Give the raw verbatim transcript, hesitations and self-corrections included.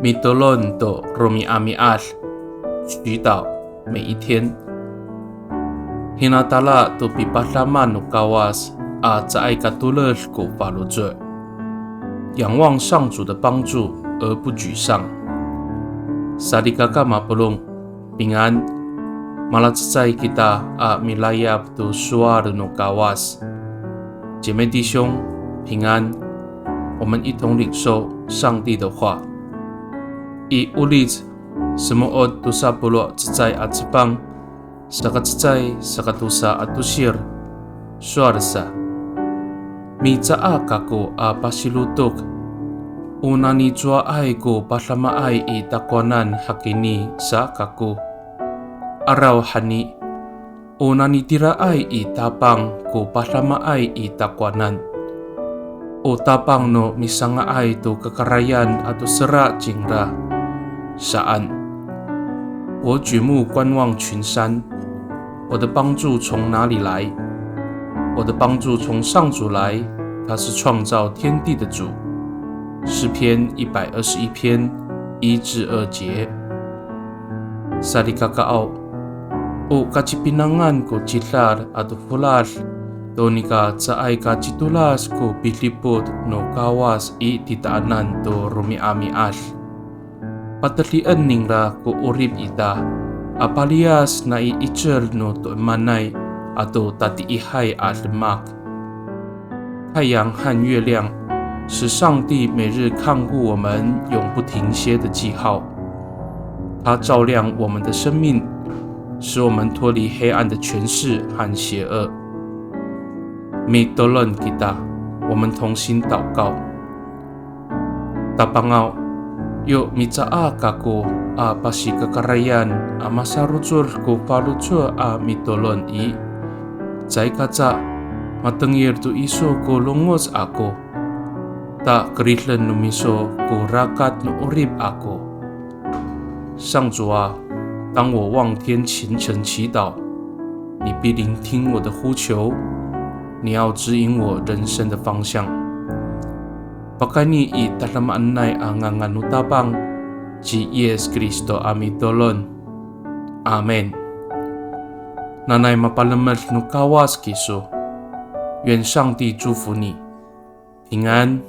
Mitolon to romi'ami'ad, 祈祷每一天。Hinatala to pipadama no Kawas a caay ka toled ko faloco'. 仰望上主的帮助而不沮丧。Salikaka mapolong, 平安。Malacecay kita a milayap to sowal no Kawas. 姐妹弟兄，平安。我们一同领受上帝的话。I Olic, semo'ot tosa polo' cecay a cepang, saka cecay, saka tosa a tosir. Sowal sa, micaak kako a pasilotok. O nani cowaay ko padamaay i takowanan hakini sa kako. 'Arawhani, o nani tiraay i Tapang ko padamaay i takowanan. O Tapang no misanga'ay to kakarayan ato sera cingra. Saan. 我举目观望群山，我的帮助从哪里来？我的帮助从上主来，他是创造天地的主。诗篇一百二十一篇一至二节。Salikakaaw, o kacipinangan ko cidal ato folad to nika caay ka citolas ko pidipot no Kawas i titaanan to romi'ami'ad. Patedien ningra ko 'orip ita a paliyas nai 'icel no to'emanay ato tatiihay a demak. 太阳和月亮是上帝每日看顾我们永不停歇的记号。它照亮我们的生命，使我们脱离黑暗的权势和邪恶。Mitolon kita, 我们同心祷告。Tapangaw, yo micaak kako a pasikakarayan a masarocod ko faloco' a mitolon i, caay kaca matengil to iso ko longoc ako, ta keriden no miso ko rakat no 'orip ako. 上主啊，当我望天虔诚祈祷，你必聆听我的呼求，你要指引我人生的方向。Pakayni i tadamaanay a ngangan no Tapang, ci Yis Kristo a mitolon. Amin. Nanay mapalemed no Kawas kiso. 愿上帝祝福你，平安。